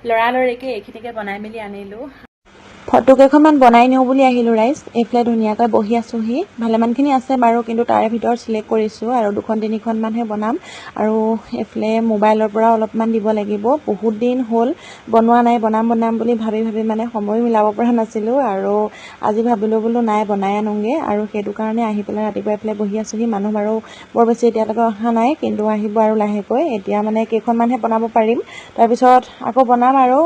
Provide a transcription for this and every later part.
লৰালৰিকৈ এইখিনিকে বনাই মেলি আনিলোঁ। ফটো কেইখনমান বনাই নিওঁ বুলি আহিলোঁ ৰাইজ। এইফালে ধুনীয়াকৈ বহি আছোঁহি। ভালেমানখিনি আছে বাৰু, কিন্তু তাৰে ভিতৰত চিলেক্ট কৰিছোঁ আৰু দুখন তিনিখনমানহে বনাম। আৰু এইফালে মোবাইলৰ পৰা অলপমান দিব লাগিব। বহুত দিন হ'ল বনোৱা নাই। বনাম বনাম বুলি ভাবি ভাবি মানে সময় মিলাব পৰা নাছিলোঁ আৰু আজি ভাবিলোঁ বোলো নাই, বনাই আনোগৈ। আৰু সেইটো কাৰণে আহি পেলাই ৰাতিপুৱা এইফালে বহি আছোঁহি। মানুহ বাৰু বৰ বেছি এতিয়ালৈকে অহা নাই, কিন্তু আহিব আৰু লাহেকৈ। এতিয়া মানে কেইখনমানহে বনাব পাৰিম, তাৰপিছত আকৌ বনাম। আৰু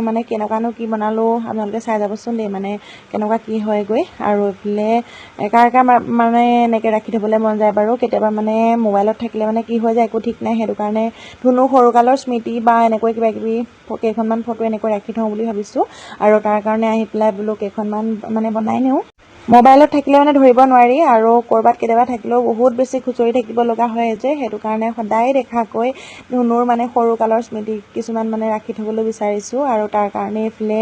মানে কেনেকুৱানো কি বনালোঁ আপোনালোকে চাই যাবচোন দেই, মানে কেনেকুৱা কি হয়গৈ। আৰু এইফালে কাৰ কাৰ মানে এনেকৈ ৰাখি থ'বলৈ মন যায় বাৰু? কেতিয়াবা মানে মোবাইলত থাকিলে মানে কি হৈ যায় একো ঠিক নাই। সেইটো কাৰণে ধুনু সৰুকালৰ স্মৃতি বা এনেকৈ কিবা কিবি কেইখনমান ফটো এনেকৈ ৰাখি থওঁ বুলি ভাবিছোঁ। আৰু তাৰ কাৰণে আহি পেলাই বোলো কেইখনমান মানে বনাই নিওঁ। মোবাইলত থাকিলে মানে ধৰিব নোৱাৰি আৰু ক'ৰবাত কেতিয়াবা থাকিলেও বহুত বেছি খুচৰি থাকিব লগা হয় যে। সেইটো কাৰণে সদায় দেখাকৈ ধুনুৰ মানে সৰুকালৰ স্মৃতি কিছুমান মানে ৰাখি থ'বলৈ বিচাৰিছোঁ। আৰু তাৰ কাৰণে এইফালে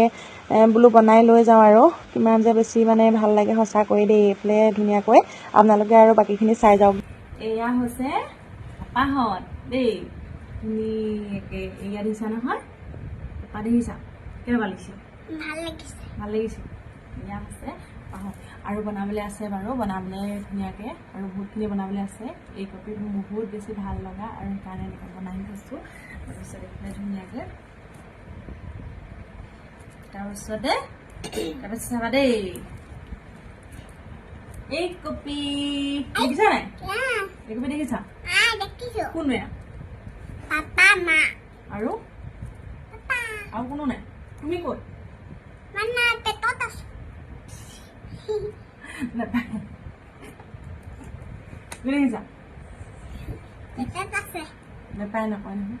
বোলো বনাই লৈ যাওঁ। আৰু কিমান যে বেছি মানে ভাল লাগে সঁচাকৈ দেই। এইফালে ধুনীয়াকৈ আপোনালোকে আৰু বাকীখিনি চাই যাওক। এয়া হৈছে পাপাহঁত দেই, ধুনীয়াকে এয়া দেখিছা নহয়? পাপা দেখিছা? কেনেকুৱা লাগিছে? ভাল লাগিছে। ভাল লাগিছে। এয়া হৈছে পাপাহঁত। আৰু বনাবলৈ আছে বাৰু, বনাবলৈ ধুনীয়াকৈ আৰু বহুতখিনি বনাবলৈ আছে। এই কপি মোৰ বহুত বেছি ভাল লগা আৰু সেইকাৰণে এনেকৈ বনাই থৈছোঁ। তাৰপিছত এইফালে ধুনীয়াকৈ, তাৰপিছত চাবা দেই, এই কপি দেখিছা নাই? এই কপি দেখিছা? দেখিছো। কোন এয়া? পাপা, মা। আৰু? পাপা। আৰু কোনো নাই। তুমি ক'ত? মানে পেটত আছো। নাপায়। তুমি দেখিছা? পেটত আছে। নাপায়, নকয় নহয়।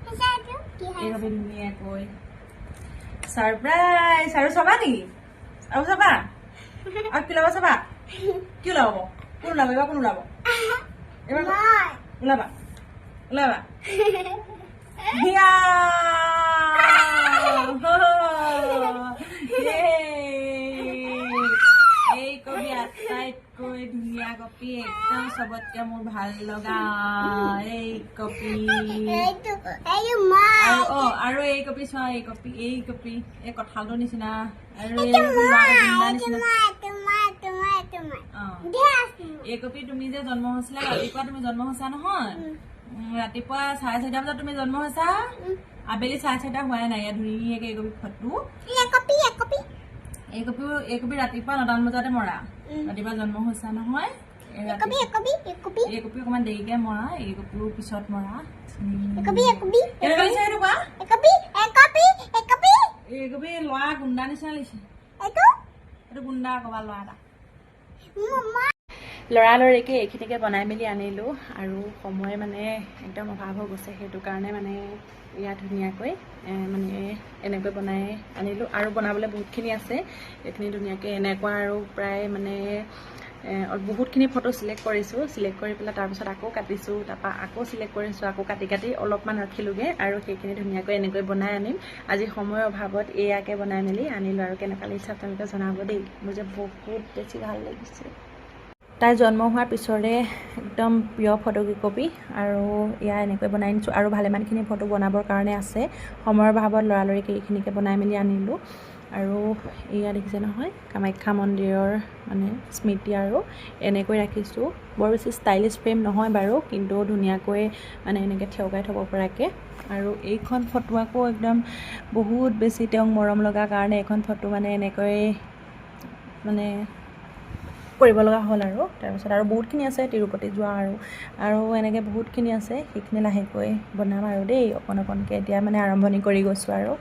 এইটো কি হয়? এই কপি ধুনীয়াকৈ ছাৰপ্ৰাইজ। আৰু চাবা নেকি? আৰু চাবা? আৰু কি ওলাব চাবা? কি ওলাব? কোন ওলাব এইবাৰ? কোন ওলাব এইবাৰ? মই। ওলাবা, ওলাবা। ইয়া! ইয়ে! এই কপি আটাইতকৈ ধুনীয়া কপি, একদম চবতকে মোৰ ভাল লগা এই কপি। এইটো মই। আৰু আৰু এই কপি চোৱা, এই কপি, এই কপি, এই কঁঠালটোৰ নিচিনা আৰু এই এইটো কপি মই। গুণ্ডা এইটো নিচিনা। মই, এইটো মই, এইটো মই, এইটো মই। ধেৰ আছে। এই কপি তুমি যে জন্ম হৈছিলা, ৰাতিপুৱা তুমি জন্ম হৈছা নহয়? ৰাতিপুৱা 4:30 বজাত তুমি জন্ম হৈছা। আবেলি 4:30 হোৱাই নাই, ইয়াত ধুনীয়াকে এই কপি ফটো। এই কপি, এই কপি। এই কপিও, এই কপি ৰাতিপুৱা 9টামান বজাতে মৰা। ৰাতিপুৱা জন্ম হৈছা নহয় এই এই ৰাতি। কপি, এই কপি, এই কপি। এই কপি অকণমান দেৰিকে মৰা, এই কপিও পিছত মৰা। এই কপি, এই কপি। কেনেকুৱা লাগিছে সেইটো কোৱা। এই কপি, এই কপি, এই কপি। এই কপি ল'ৰা গুণ্ডা নিচিনা লাগিছে। এইটো। এইটো গুণ্ডা ক'ৰবাত ল'ৰা এটা। মই। লৰালৰিকৈ এইখিনিকে বনাই মেলি আনিলোঁ আৰু সময় মানে একদম অভাৱ হৈ গৈছে। সেইটো কাৰণে মানে ইয়াত ধুনীয়াকৈ মানে এনেকৈ বনাই আনিলোঁ। আৰু বনাবলৈ বহুতখিনি আছে। এইখিনি ধুনীয়াকৈ এনেকুৱা আৰু প্ৰায় মানে বহুতখিনি ফটো চিলেক্ট কৰিছোঁ। চিলেক্ট কৰি পেলাই তাৰপিছত আকৌ কাটিছোঁ, তাৰপৰা আকৌ চিলেক্ট কৰিছোঁ, আকৌ কাটি কাটি অলপমান ৰাখিলোঁগৈ আৰু সেইখিনি ধুনীয়াকৈ এনেকৈ বনাই আনিম। আজি সময়ৰ অভাৱত এয়াকে বনাই মেলি আনিলোঁ। আৰু কেনেকুৱা লাগিছে আপোনালোকে জনাব দেই। মোৰ যে বহুত বেছি ভাল লাগিছে। তাই জন্ম হোৱাৰ পিছৰে একদম প্ৰিয় ফটো কপি আৰু এয়া এনেকৈ বনাই আনিছোঁ। আৰু ভালেমানখিনি ফটো বনাবৰ কাৰণে আছে। সময়ৰ অভাৱত লৰালৰিকৈ এইখিনিকে বনাই মেলি আনিলোঁ। আৰু এয়া দেখিছে নহয়, কামাখ্যা মন্দিৰৰ মানে স্মৃতি আৰু এনেকৈ ৰাখিছোঁ। বৰ বেছি ষ্টাইলিছ ফ্ৰেম নহয় বাৰু, কিন্তু ধুনীয়াকৈ মানে এনেকৈ থিয়কাই থ'ব পৰাকৈ। আৰু এইখন ফটো আকৌ একদম বহুত বেছি তেওঁক মৰম লগা কাৰণে এইখন ফটো মানে এনেকৈ মানে কৰিব লগা হ'ল। আৰু তাৰপিছত আৰু বহুতখিনি আছে, তিৰুপতি যোৱা আৰু এনেকৈ বহুতখিনি আছে। সেইখিনি লাহেকৈ বনাম আৰু দেই, অকণ অকণকৈ এতিয়া মানে আৰম্ভণি কৰি গৈছোঁ আৰু।